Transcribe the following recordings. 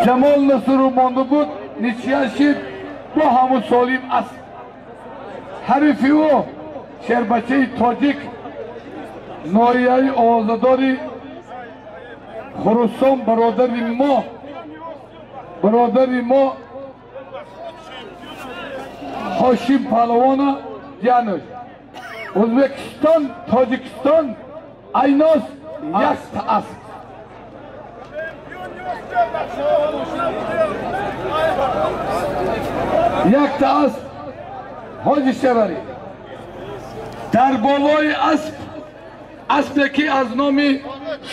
Ҷамол Насуров монда буд, ничья шид бо ҳамун солим асп. Ҳарифи ӯ шербачаи тоҷик, ноҳияи овозадори Хурусон, бародари мо Ҳошим палвона ҷануш. Ӯзбекистон, Тоҷикистон, айнос якта асп. Якта асп. Ҳоҷи Шералӣ дар болои асп, аспе ки аз номи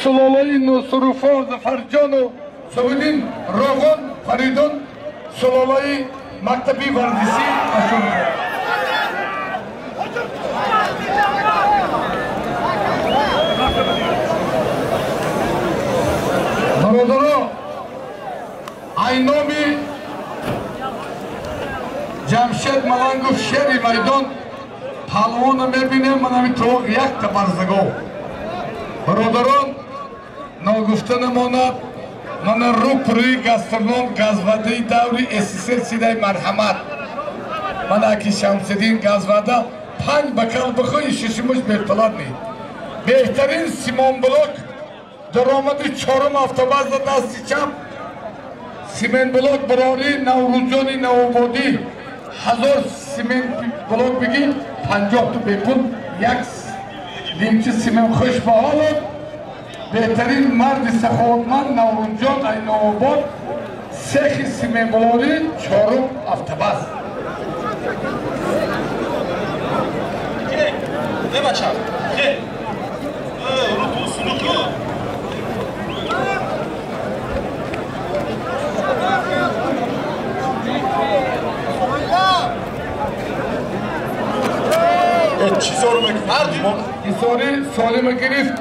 сулолаи Нусуруфо, Зафарҷону Сувидин, Роғон, Фаридун, сулолаи мактаби варзишӣ машҳур. Бародаро, айноми Ҷамшед Малангов, шери майдон, палвона мебинем. Манами тоғ якта барзагов. Бародарон, ногуфта намонад, мана рӯпурӯи гастроном газвадаи даври СССР сидаи. Марҳамат, мана аки Шамсиддин, газвада панҷ бокал бихӯи, шишимуш беплатный. Беҳтарин симонблок, даромади чорум автобаза, дасти чап симонблок барори Наврӯзҷони Навободӣ. 1000 симонблок бигӣ, 50-ту бепул, як лимчи симон. Хуш ба ҳолот, беҳтарин марди саховатманд Наврӯзҷон Айновобод, сехи симонблорӣ, чорум автобаз. Не бача. Хе. Руту сулуку. Чизоро мекунад? Ҳисорӣ солима гирифт.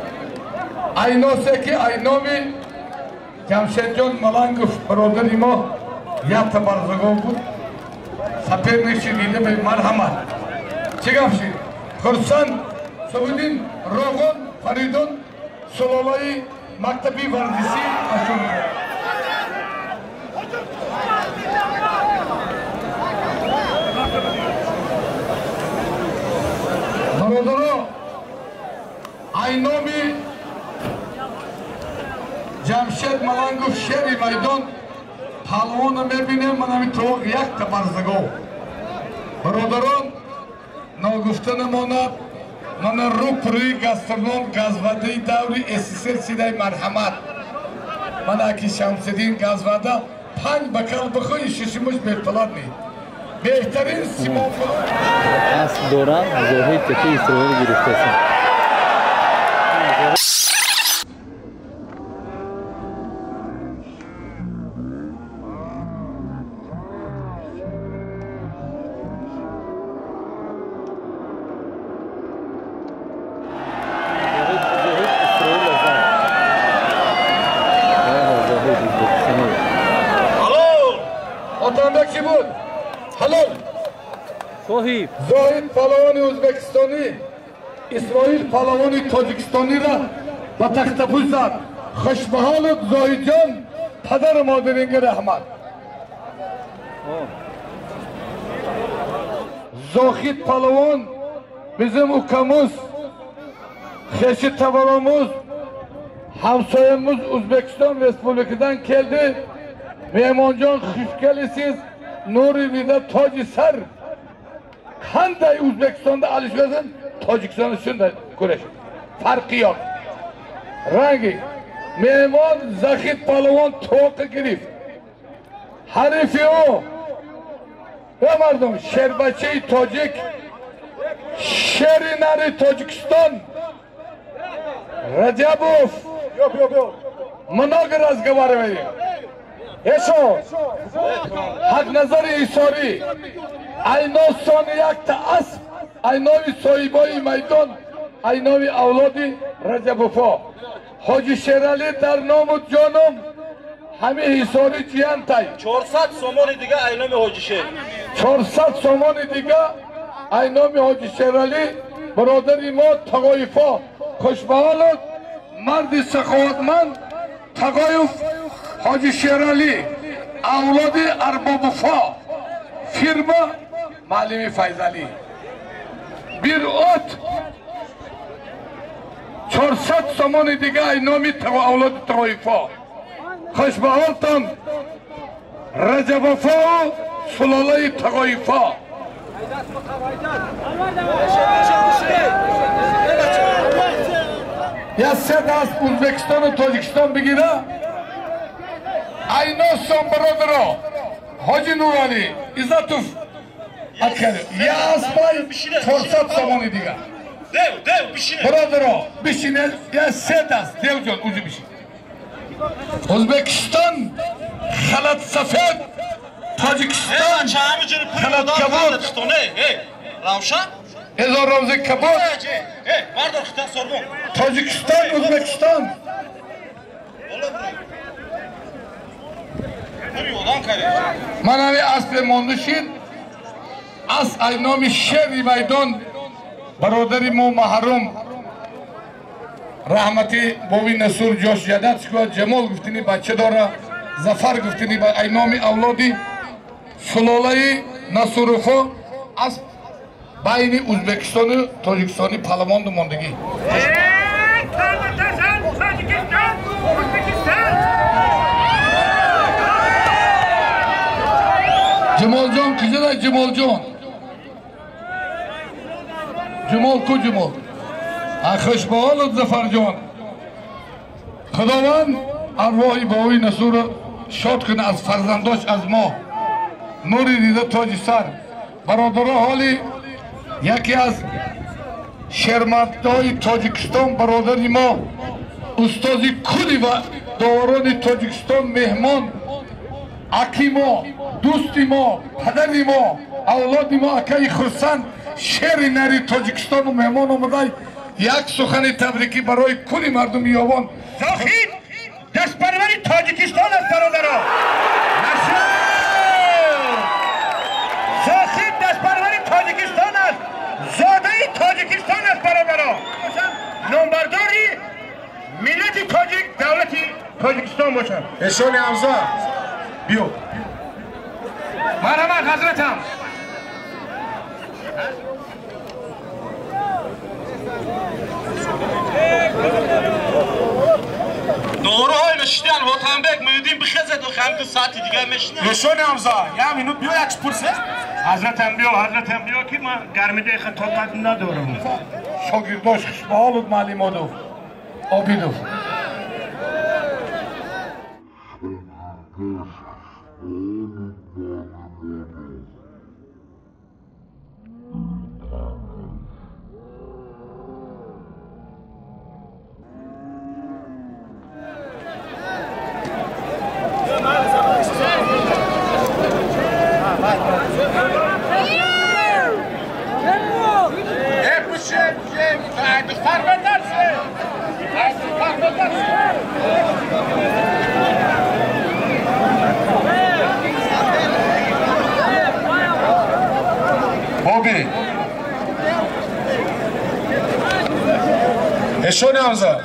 Айносе ки айноми Ҷамшедҷон Малангов, бародари мо, якта барзагов буд. Соперник ши дида, марҳамат. Чӣ гап шид? Хурсанд Сувидин, Роғон, Фаридун, сулолаи мактаби варзишӣ машҳур. Бародаро, айноми Ҷамшед Малангов, шери майдон, палвона мебинем. Манами тоғ якта барзагов. Бародарон, ногуфта намонад, мана рӯпурӯи гастроном газвадаи даври СССР сидаи. Марҳамат, мана аки Шамсиддин, газвада панҷ бокал бихӯи, шишимуш беплатный. Беҳтарин симон Асп дорам, Зоҳид ки Исроил гирифтаст. Зоҳид Исроил зад. Зоҳид Ӯзбекистонӣ. Алло! Отамбек чӣ буд? Ҳалол. Соҳиб. Зоҳид палавони ӯзбекистонӣ Исроил палавони тоҷикистониро ба тахтапӯш зад. Хушбаҳолут, Зоҳидҷон, падару модаринга раҳмат. Зоҳид палавон bizim ukamuz, хеши табаромуз, ҳамсоямиз O'zbekiston Respublikasidan keldi. Mehmonjon, xush kelibsiz. Nuri dida, toji sar. Qanday O'zbekistonda alishmasin, Tojikistonda shunday kurash. Farqi yo'q. Rangi. Mehmon Zahid polvon to'qi гирифт. Ҳарифи ӯ ва мардум, шербачаи тоҷик, шери нари Тоҷикистон Раҷабов. Yo'q, yo'q, yo'q. Много разговариваем. Эшо, Ҳақназари Исорӣ, айно сони якта асп, айнови соҳибои майдон, айнови авлоди Раҷабовҳо. Ҳоҷи Шералӣ, дар ному ҷоном ҳамин Ҳисорӣ ҷиянтай. 400 сомони дига айноми Ҳоҷи Шер. 400 сомони дига айноми Ҳоҷи Шералӣ, бародари мо Тағоифо. Хушбаҳолот, марди саховатманд Тағоев Ҳоҷи Шералӣ. авлоди Арбобуфо фирма Маълими Файзалӣ бир от 400 сомони дига ай номи авлоди Тоифо. Хушбаҳолтон Раҷабофо сулолаи Тоифо. Я се даст Узбекистону Тоҷикистон бигира айно сом бародаро Ҳоҷи Нуралӣ Иззатов аткари я аспай 400 сомони дига. Бародаро бишинед я се даст девҷон узи бишин. Узбекистон халат сафед, Тоҷикистон халат кабуд. Ҳезор рамзи кабуд. Тоҷикистон, Узбекистон. Ман ҳами аспе мондушид аз ай номи шери майдон бародари мо маҳрум раҳмати бови Насур ҷош ҷадат шуд. Ҷамол гуфтини бача дора, Зафар гуфтини ай номи авлоди сулолаи Насуруфо аз байни Узбекистону Тоҷикистони палавонду мондагӣ. Ҷамолҷон куҷода? Ҷамолҷон Ҷамол ку Ҷамол? Хушбаҳолат Зафарҷон. Худованд арвоҳи бобои Насурро шод кунад аз фарзандош аз мо. Нури дида тоҷи сар. Бародаро ҳоли яке аз шермардои Тоҷикистон бародари мо устози кулли ва доварони Тоҷикистон меҳмон аки мо, дӯсти мо, падари мо, авлоди мо акаи Хурсанд шери нари Тоҷикистону меҳмон омадай як сухани табрикӣ барои кулли мардуми Ёвон. Зоҳид дастпарвари Тоҷикистон аст бародаро. Зоҳид дастпарвари Тоҷикистон аст, зодаи Тоҷикистон аст бародаро. Номбардори миллати тоҷик, давлати Тоҷикистон бошад. Эшони Ҳамза биё. Марҳамат ҳазратам. Doğru نشیدن وطنبک میدیم بخزد و خم دو ساعت دیگه میشینه. نشون حمزه یه منوت بیا یک پرسه. حضرتم بیا حضرتم بیا که من گرمیده طاقت ندارم. شاگرداش خوشبحال معلمادوف آبیدوف. Bobby. Eşon Hamza.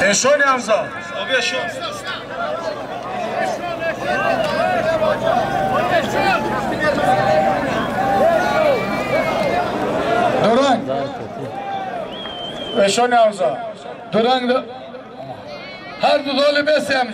Eşon Hamza. Abi Eşon. Duran. Eşon Hamza. Duran. Her du doli besem.